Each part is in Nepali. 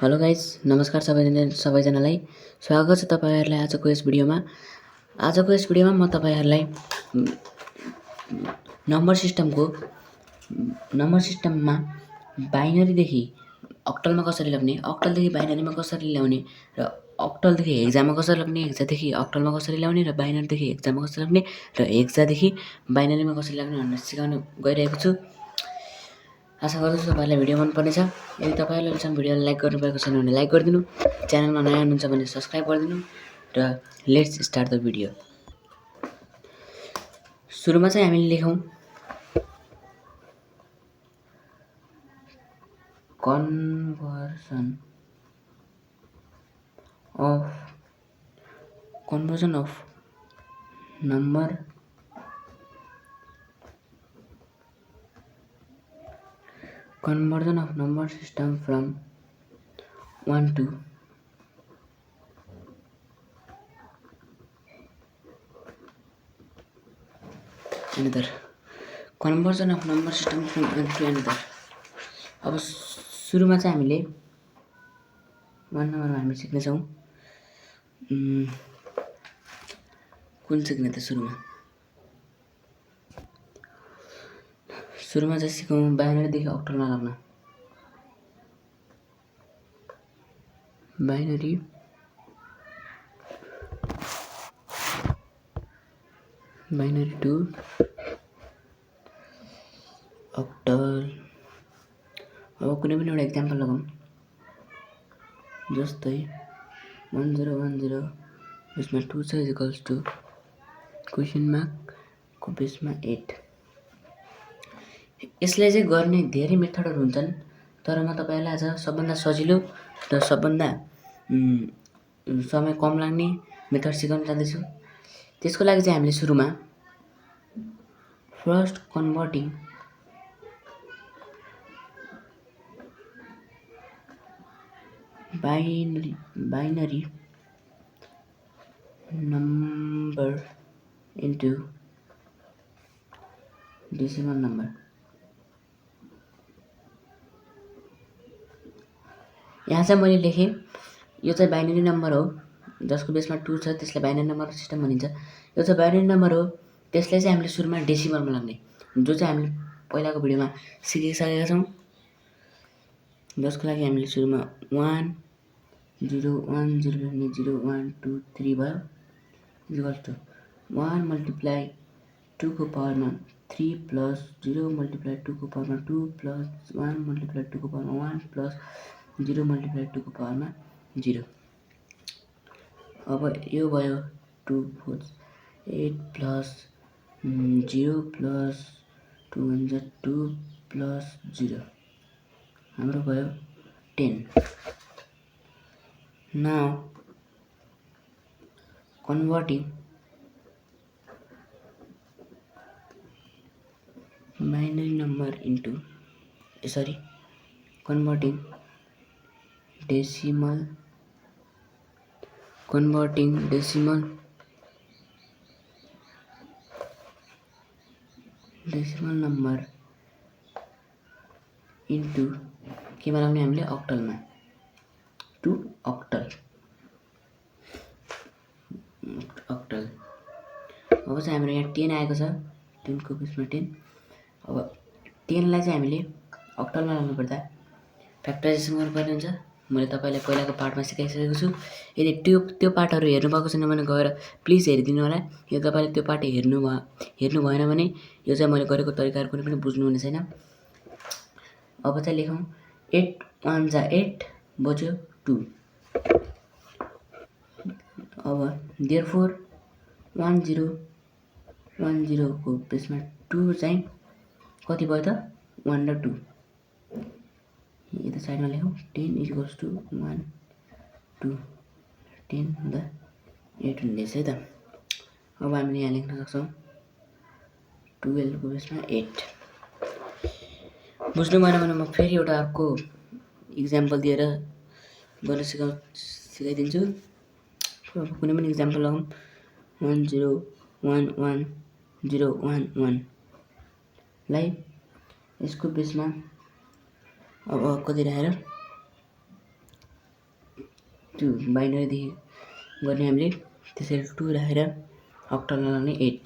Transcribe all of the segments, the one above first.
हेलो गाइज, नमस्कार सबैजनालाई स्वागत छ तपाईहरुलाई आजको यस भिडियोमा। म तपाईहरुलाई नम्बर सिस्टममा बाइनरीदेखि अक्टलमा कसरी लग्ने, अक्टलदेखि बाइनरीमा कसरी ल्याउने र अक्टलदेखि हेक्जामा कसरी लग्ने, हेक्जादेखि अक्टलमा कसरी ल्याउने र बाइनरीदेखि हेक्जामा कसरी लग्ने र हेक्जादेखि बाइनरीमा कसरी लग्ने भनेर सिकाउन गइरहेको छु। आशा गर्दछु तपाईहरुलाई भिडियो मन पर्नेछ। यदि तपाईहरुले अहिलेसम्म भिडियोलाई लाइक गर्नुभएको छैन भने लाइक गरिदिनु, च्यानलमा नयाँ हुनुहुन्छ भने सब्स्क्राइब गरिदिनु र लेट्स स्टार्ट द भिडियो। सुरुमा चाहिँ हामीले लेखौं conversion of number system from 1 to another. Conversion of number system from one to another. अब सुरुमा चाहिँ हामीले 1 नम्बरमा हामी सिक्नेछौँ। कुन सिक्ने त सुरुमा चाहिँ सिकौँ बाइनरीदेखि अक्टलमा लग्न। Binary to octal. अब कुनै पनि एउटा एक्जाम्पल लगाउँ, जस्तै 1010 यसमा 2 छ इक्वल्स टु क्वेशन मार्क को बेसमा 8। यसलाई चाहिँ गर्ने धेरै मेथडहरु हुन्छन्, तर म तपाईहरुलाई आज सबभन्दा सजिलो र सबभन्दा समय कम लाग्ने मेथड सिकाउन जाँदैछु। त्यसको लागि चाहिँ हामीले सुरुमा first converting binary number into decimal number. यहाँ चाहिँ मैले लेखेँ यो चाहिँ बाइनरी नम्बर हो जसको बेसमा 2 छ, त्यसलाई बाइनरी नम्बर सिस्टम भनिन्छ। यो चाहिँ बाइनरी नम्बर हो, त्यसलाई चाहिँ हामीले सुरुमा डेसिमलमा लाग्ने, जो चाहिँ हामीले पहिलाको भिडियोमा सिकिसकेका छौँ। जसको लागि हामीले सुरुमा 1 0 1 0 लेख्ने, 0 1 2 3 भयो इक्वल्स टु 1 मल्टिप्लाई 2 को पावरमा 3 प्लस 0 मल्टिप्लाई 2 को पावरमा 2 प्लस 1 मल्टिप्लाई 2 को पावरमा 1 प्लस 0 मल्टिप्लाई 2 को पावरमा 0। अब यो भयो 2 4 8 प्लस 0 प्लस 2 2 प्लस 0 हाम्रो भयो 10। Now converting binary number into converting decimal number into केमा लाग्ने हामीले अक्टलमा टु अक्टल। अब चाहिँ हाम्रो यहाँ 10 आएको छ, 10 को बेसमा 10। अब 10 लाई चाहिँ हामीले अक्टलमा लाउनु पर्दा फ्याक्टराइजेसन गर्नुपर्ने हुन्छ। मैले तपाईलाई पहिलाको पार्टमा सिकाइसकेको छु। यदि त्यो पार्टहरु हेर्नु भएको छैन भने गएर प्लिज हेरिदिनु होला। यदि तपाईले त्यो पार्ट हेर्नु भएन भने यो चाहिँ मैले गरेको तरिकाहरु कुनै पनि बुझ्नु हुने छैन। अब चाहिँ लेखौं 8 1 जा 8 बज्यो 2। अब देयरफोर 1010 को बेसमा 2 चाहिँ कति भयो त 1 र 2। यता साइडमा लेखौं 10 इक्वल्स टु 1 2 10 हुँदा 8 हुँदैछ है त। अब हामीले यहाँ लेख्न सक्छौं 12 को बेसमा 8। बुझ्नु भएन भने म फेरि एउटा अर्को एक्जाम्पल दिएर गर्न सिकाइदिन्छु। कुनै पनि एक्जाम्पल लगाउँ 1 0 1 1 0 1 1 लाई यसको बेसमा अब कति राखेर 2 बाइनरीदेखि गर्ने हामीले त्यसरी 2 राखेर अक्टलमा लाउने 8।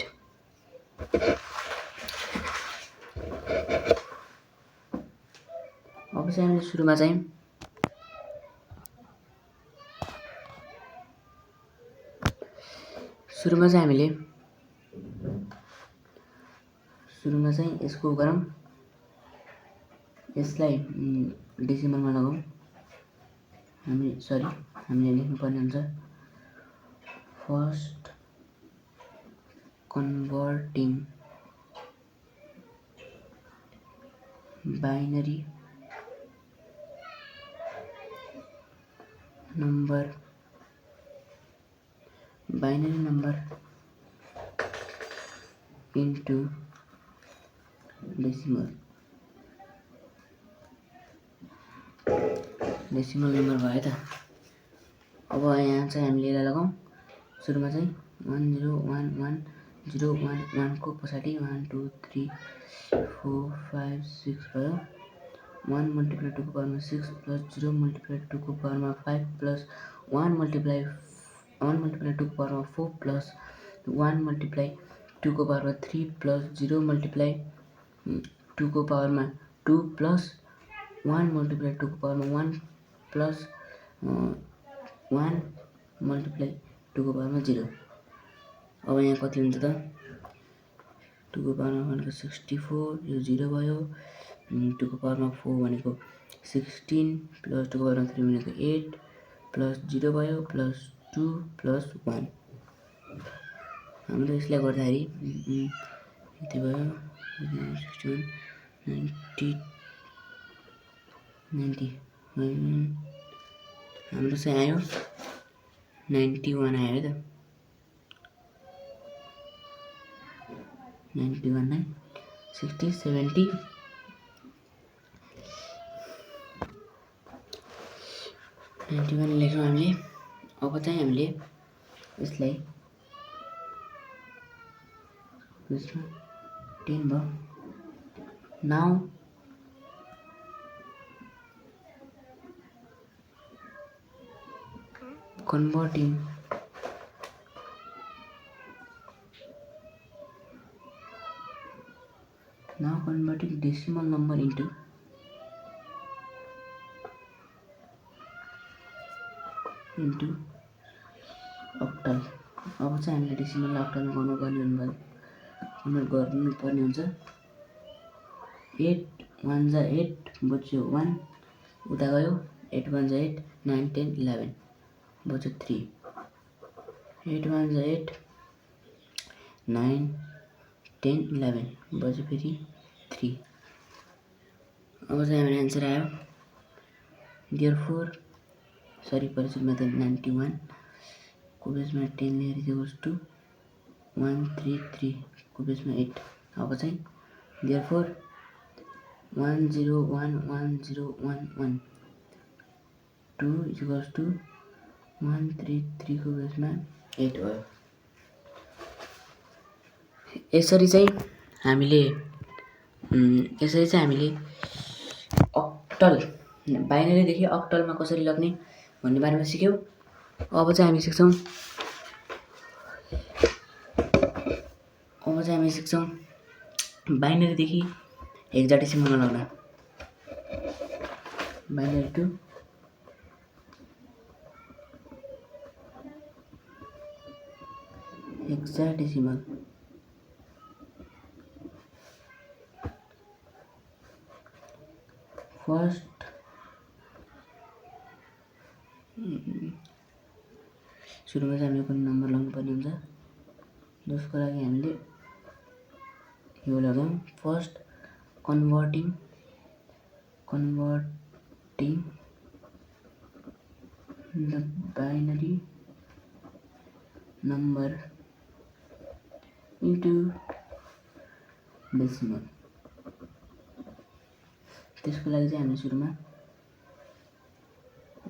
अब चाहिँ हामीले सुरुमा चाहिँ यसको गरौँ, यसलाई डेसिमलमा लगाउँ। हामीले लेख्नुपर्ने हुन्छ first converting binary number into decimal number भयो त। अब यहाँ चाहिँ हामीले यसलाई लगाउँ। सुरुमा चाहिँ 101101 को पछाडि 1 2 3 4 5 6 भयो। 1 मल्टिप्लाई 2 को पावरमा 6 प्लस 0 मल्टिप्लाई 2 को पावरमा 5 प्लस 1 मल्टिप्लाई 2 को पावरमा 4 प्लस 1 मल्टिप्लाई 2 को पावरमा 3 प्लस 0 मल्टिप्लाई 2 को पावरमा 2 प्लस 1 मल्टिप्लाई 2 को पावरमा 1 प्लस 1 मल्टिप्लाई 2 को पावरमा 0। अब यहाँ कति हुन्छ त? 2 को पावरमा 1 को 64, यो 0 भयो। 2 को पावरमा 4 भनेको 16 प्लस 2 को पावरमा 3 भनेको 8 प्लस 0 भयो प्लस 2 प्लस 1। हामीले यसलाई गर्दाखेरि यति भयो 61 90 हाम्रो चाहिँ आयो 91 आयो त। 91 नै 60 70 91 लेख्यौँ हामीले। अब चाहिँ हामीले यसलाई 10 भयो। Now converting decimal number into octal। अब चाहिँ हामीले डेसिमल अक्टलमा कन्भर्ट गर्नुपर्ने हुन्छ। 8 1 जा 8 बच्यो 1 उता गयो 8 1 जा 8 9 10 11 बच्यो 3 8 1 जा 8 9 10 11 बच्यो फेरि 3। अब चाहिँ हाम्रो आन्सर आयो देयरफोर परिचयमा त 91 को बेसमा 10 लेखेर इक्वल्स टु 133 को बेसमा 8। अब चाहिँ देयरफोर 10110112 इक्वल्स टु 133 को बेसमा 8 भयो। यसरी चाहिँ हामीले अक्टल बाइनरीदेखि अक्टलमा कसरी लग्ने भन्ने बारेमा सिक्यौँ। अब चाहिँ हामी सिक्छौँ बाइनरीदेखि हेक्साडेसिमलमा लग्न। Binary to hexadecimal. फर्स्ट सुरुमा चाहिँ हामीले कुनै नम्बर लगाउनु पर्ने हुन्छ, जसको लागि हामीले यो लगाउँ first converting the binary number into decimal. त्यसको लागि चाहिँ हामीले सुरुमा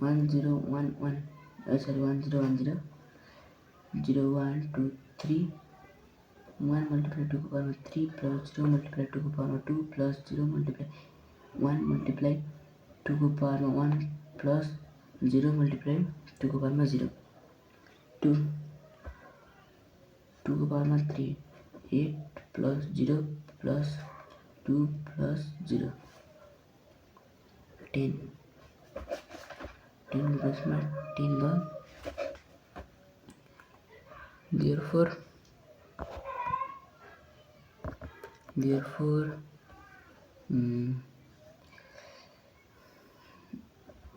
1010 0 1 2 3 1 मल्टिप्लाई 2 को पावरमा 3 प्लस 0 मल्टिप्लाई 2 को पावरमा 2 प्लस 0 मल्टिप्लाई 1 मल्टिप्लाई 2 को पावरमा 1 प्लस 0 मल्टिप्लाई 2 को पावरमा 0 2 2 को पावरमा 3 8 प्लस 0 प्लस 2 प्लस 0 10 10 को बेसमा 10 भयो therefore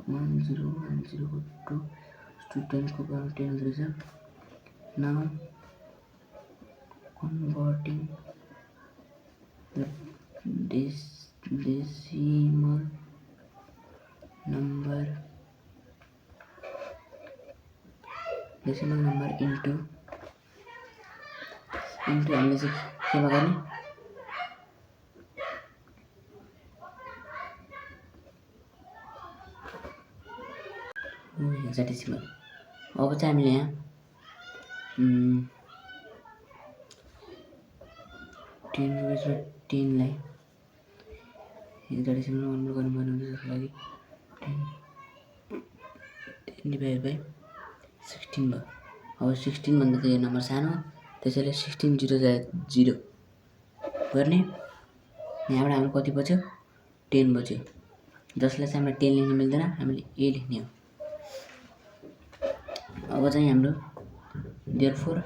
1 0 1 0 को 2 10 को पावर 10 रहेछ now converting the decimal number into हामीले चाहिँ केमा गर्ने हेक्साडेसिमल अब चाहिँ हामीले यहाँ 10 को बेसमा 10 लाई हेक्साडेसिमल कन्भर्ट गर्नुपर्ने हुन्छ त्यसको लागि 10 डिभाइड बाइ 16 भयो अब 16 भन्दा त यो नम्बर सानो त्यसैले 16 0 0 गर्ने यहाँबाट हाम्रो कति बच्यो 10 बच्यो जसलाई चाहिँ हामीले 10 लेख्न मिल्दैन हामीले a लेख्ने हो अब चाहिँ हाम्रो therefore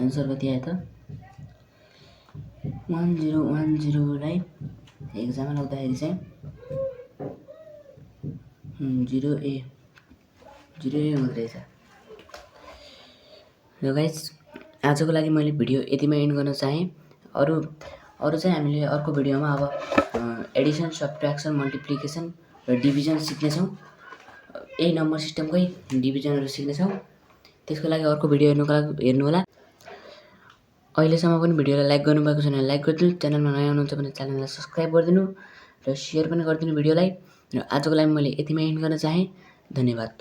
आन्सर कति आयो त 1010 लाई एक्जाममा लगाउँदाखेरि चाहिँ 0a हुँदो रहेछ र गाइस आजको लागि मैले भिडियो यतिमा एन्ड गर्न चाहेँ अरू चाहिँ हामीले अर्को भिडियोमा अब एडिसन सब्ट्र्याक्सन मल्टिप्लिकेसन र डिभिजन सिक्नेछौँ यही नम्बर सिस्टमकै डिभिजनहरू सिक्नेछौँ त्यसको लागि अर्को भिडियो हेर्नु होला अहिलेसम्म पनि भिडियोलाई लाइक गर्नुभएको छैन लाइक गरिदिनु च्यानलमा नयाँ हुनुहुन्छ भने च्यानललाई सब्स्क्राइब गरिदिनु र सेयर पनि गरिदिनु भिडियोलाई र आजको लागि मैले यतिमा एन्ड गर्न चाहेँ धन्यवाद।